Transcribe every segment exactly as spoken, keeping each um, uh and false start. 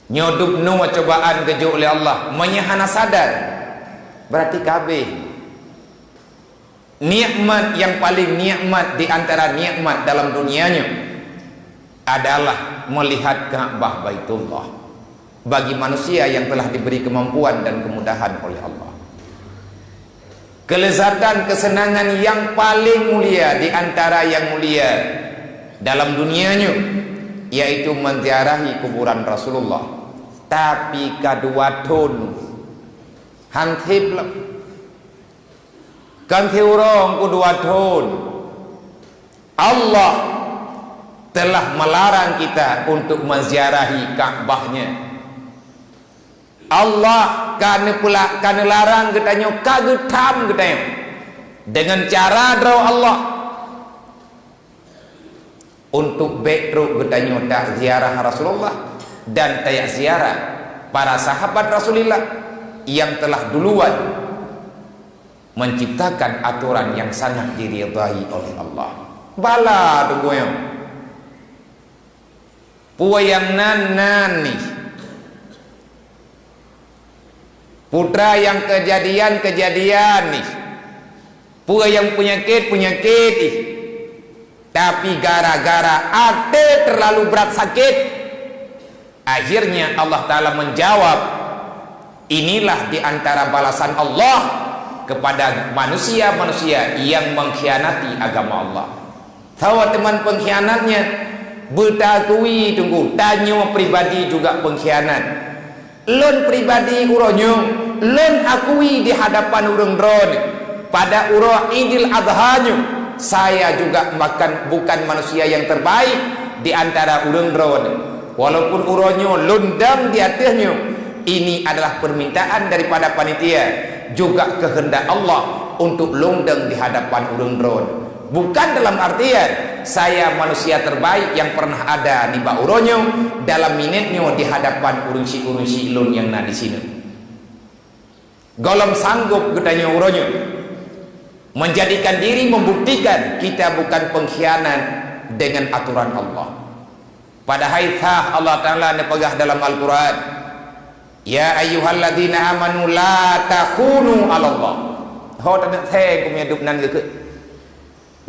Nyoe dubnoe cobaan geujok lé Allah. Meunyoe hana sadar, berarti ka habéh. Nikmat nyang paléng nikmat di antara nikmat dalam dunia nyoe adalah melihat Ka'bah Baitullah bagi manusia yang telah diberi kemampuan dan kemudahan oleh Allah. Kelezatan, kesenangan yang paléng mulia di antara yang mulia dalam dunia nyoe, yaitu menziarahi kuburan Rasulullah. Tapi ka dua thon, han seb lom. Kan siuroe, ku dua thon. Allah telah melarang kita untuk menziarahi Ka'bahnya. Allah ka neupula-, ka neularang geutanyoe, ka geutam geutanyoe dengan cara droe Allah untuk bék trok geutanyoe taziarah Rasulullah dan taziarah para sahabat Rasulullah yang telah duluan menciptakan aturan yang sangat diridai oleh Allah. Bala teuguyong. Peue nyang nan, nan nih. Putra nyang keujadian-keujadian nih. Peue nyang peunyakét-peunyakét nih. Tapi gara-gara até terlalu brat sakét, akhirnya Allah Ta'ala menjawab, inilah di antara balasan Allah kepada manusia-manusia yang mengkhianati agama Allah. Sawa teman pengkhianatnya, beutakui teungku, tanyoe pribadi juga pengkhianat. Lôn pribadi uroe nyoe, lôn akui di hadapan ureuëng droeneuh, pada uroe Idul Adha nyoe, saya juga makan, bukan manusia yang terbaik di antara ureuëng droeneuh. Walaupun uroe nyoe lôn dong di ateueh nyoe, ini adalah permintaan daripada panitia, juga kehendak Allah untuk lôn dong di hadapan ureuëng droeneuh. Bukan dalam artian saya manusia terbaik yang pernah ada nibak uroe nyoe dalam minét nyoe di hadapan ureuëng syiek-ureuëng syiek lôn nyang na di sinoe. Gohlom sanggob geutanyoe uroe nyoe menjadikan diri membuktikan kita bukan pengkhianat dengan aturan Allah. Padahai sah Allah Ta'ala neupeugah dalam Al-Quran, "Ya ayyuhalladzina amanu la takhunu 'alallah." Ho taneuk thèe keu meudub nan geukheun.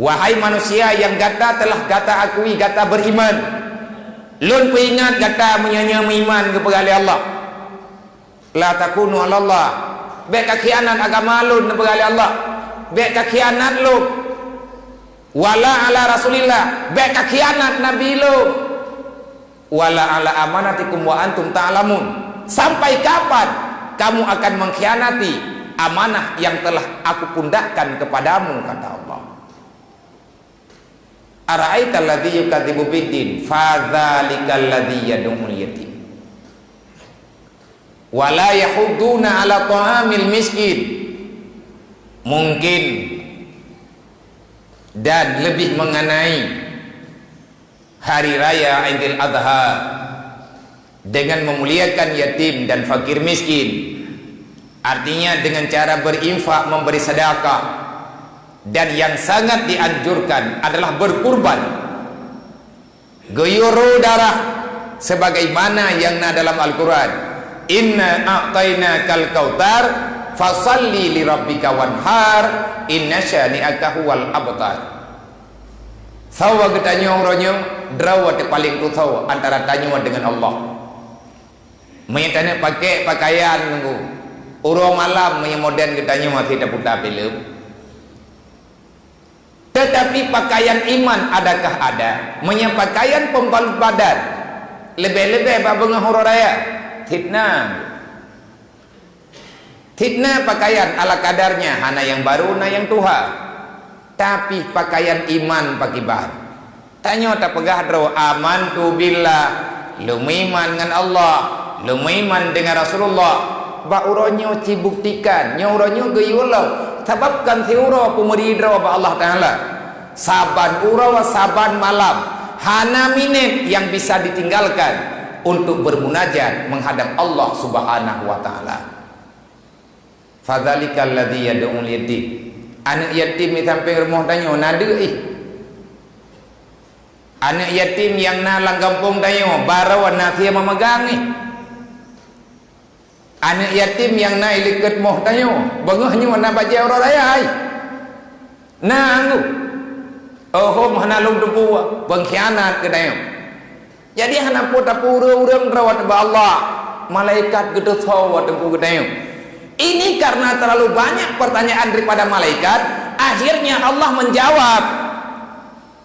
Wahai manusia yang gata telah gata akui gata beriman, lôn peuingat gata meunyoe nyoe meuiman geupeugah lé Allah. La takhunu 'alallah. Bék kakhianat agama lôn, neupeugah lé Allah. Bék kakhianat lôn. Wala 'ala Rasulillah. Bék kakhianat Nabi lôn. Wala 'ala amanatikum wa antum ta'lamun. Sampai kapan kamu akan mengkhianati amanah yang telah Aku pundakkan kepadamu, kata Allah. Ara'aital ladzi yukadzibu biddin, fadzalikal ladzi yad'ul yatim. Wa la yahudduna 'ala ta'amil miskin. Mungkin dan lebih mengenai hari raya Idul Adha dengan memuliakan yatim dan fakir miskin. Artinya dengan cara berinfak, memberi sedekah. Dan yang sangat dianjurkan adalah berkurban. Geuyue ro darah sebagaimana yang na dalam Al-Quran. "Inna a'tainakal kautsar, fasalli li rabbika wanhar, inna syani'aka huwal abtar." Sawa geutanyoe uroe nyoe, droe teupaléng tusoe antara tanyoe dengan Allah. Meunyoe taneuk pakai pakaian nunggu, uroe malam meunyoe modern geutanyoe masih taputa filem. Tetapi pakaian iman adakah ada? Meunyoe pakaian pembalut badan, leubeh-leubeh bak beungoh uroe raya, fitnah. Fitnah pakaian ala kadarnya, hana nyang barô, na nyang tuha. Tapi pakaian iman pakriban? Tanyoe tapeugah droe, "Amantu billah," lôn meuiman ngon Allah, lôn meuiman deungon Rasulullah. Bak uroe nyoe cibuktikan, nyoe uroe nyoe geuyue lom, sabab kan siuroe peumeuri droe bak Allah Taala. Saban uroe, saban malam, hana minét nyang bisa ditinggalkan untuk bermunajat menghadap Allah Subhanahu wa Taala. Fadzalikal ladzi yad'ul yatim. Aneuk yatim di sampéng rumoh tanyoe na deuh ih. Aneuk yatim nyang na lam gampông tanyoe, baroe na sie meumeugang ih. Aneuk yatim nyang na i likot moh tanyoe, beungoh nyoe na bajée uroe raya hai. Na anggô. Ohom hana lôn teupeue, peungkhianat keu tanyoe. Jadi hana peue tapeue ureuëng-ureuëng rawat bak Allah. Malaikat geuteusoe watée peue geutanyoe. Ini karena terlalu banyak pertanyaan daripada malaikat, akhirnya Allah menjawab.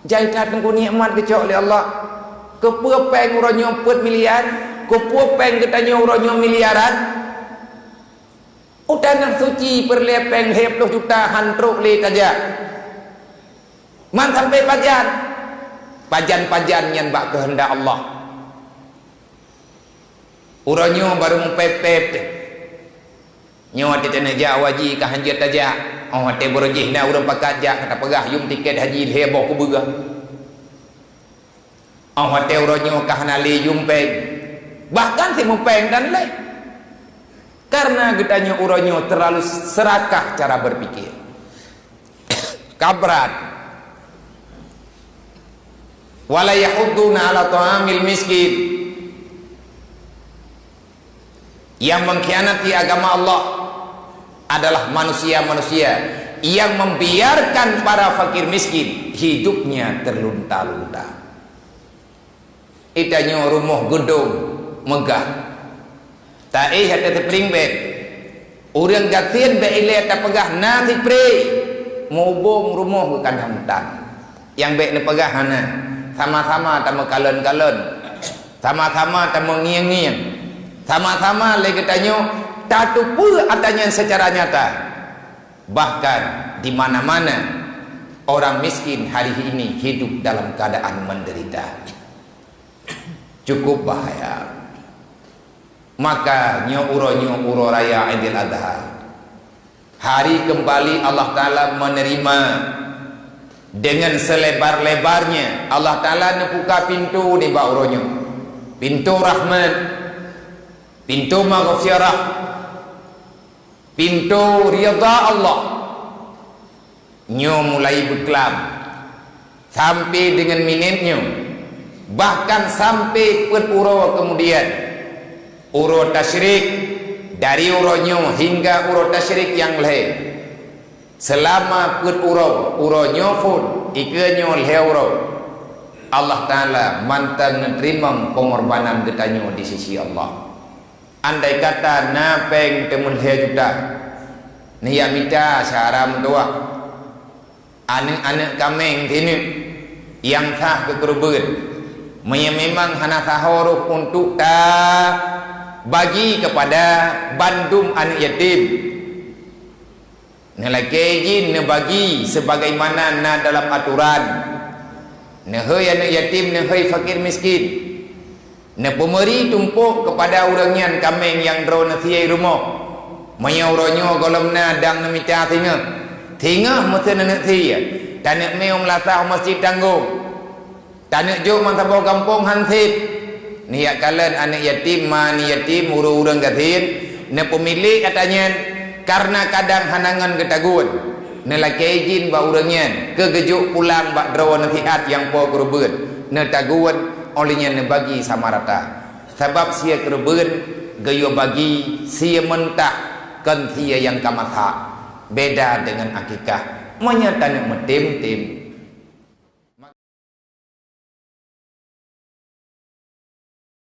Jai that teungku nikmat geucok lé Allah. Keupeue péng uroe nyoe peuet miliar? Keupeue péng geutanyoe uroe nyoe miliaran? U taneuh suci peureulée péng lhée ploh juta han trok lé tajak. Man sampai pajan? Pajan-pajan nyan bak keuheundak Allah. Uroe nyoe barô meupép-pép teuh. Nyoe watée taneuk jak u haji ka hanjeuet tajak. Óh watée barô jih na ureuëng pakat jak ka tapeugah yum tiket haji lhée boh keubeue. Óh watée uroe nyoe ka hana lé yum péng. Bahkan simueng péng dan lé. Karena geutanyoe uroe nyoe terlalu serakah cara berpikir. Ka brat. Wala yahudduna ala ta'amil miskin. Yang mengkhianati agama Allah adalah manusia-manusia yang membiarkan para fakir miskin hidupnya terlunta-lunta. Itanyoe rumoh geudong meugah. Taéh ateueh siprieng bét. Ureuëng gasien bèk ilée tapeugah na sipré, meubông rumoh geukanang tan. Nyang bèk neupeugah hana, sama-sama tameukalon-kalon, sama-sama tameungieng-ngieng, sama-sama lé geutanyoe tateupeue atra nyan seucara nyata. Bahkan di mana-mana orang miskin hari ini hidup dalam keadaan menderita. Cukup bahaya. Maka nyoe uroe nyoe uroe raya Aidil Adha. Hari kembali Allah Taala menerima dengan selebar-lebarnya. Allah Taala neubuka pintoe nibak uroe nyoe. Pintoe rahmat, pintoe maghfirah, pintoe ridha Allah. Nyoe mulai beuklam sampai dengan minét nyoe, bahkan sampai peuet uroe kemudian, uroe tasyrik, dari uroe nyoe hingga uroe tasyrik nyang lhée, selama peuet uroe, uroe nyoe phon, ikeue nyoe lhée uroe, Allah Taala mantong neuteurimong peungorbanan geutanyoe di sisi Allah. Andai kata na péng teumeulhée juta, neujak mita syedara meutuwah, aneuëk-aneuëk kaméng sineuk nyang sah keu keureubeuen, meunyoe memang hana saho roh untuk tabagi keupada bandum aneuëk yatim, neulakée jih neubagi sebagaimana na dalam atoran. Neuhôi aneuëk yatim, neuhôi fakir miskin. Neupeumeuri tumpôk keupada ureuëng nyan kaméng nyang droeneuh sie i rumoh. Meunyoe uroe nyoe gohlom na dang neumita singoh, singoh meuseuen aneuëk sie, taneuk mé u meulasah u Masjid Tanggong. Taneuk jok meusaboh gampông han sép. Neujak kalon aneuëk yatim, ma aneuëk yatim, ureuëng-ureuëng gasien, neupeumilék atra nyan, kareuna kadang hana ngon geutagun. Neulakée idhin bak ureuëng nyan keu geujok pulang bak droe nasihat nyang po keureubeuen, neutagun, óh lheueh nyan neubagi sama rata. Sabab sie keureubeuen geuyue bagi sie meuntah, kon sie nyang ka masak, beda deungon akikah. Meunyoe taneuk meutem-tem,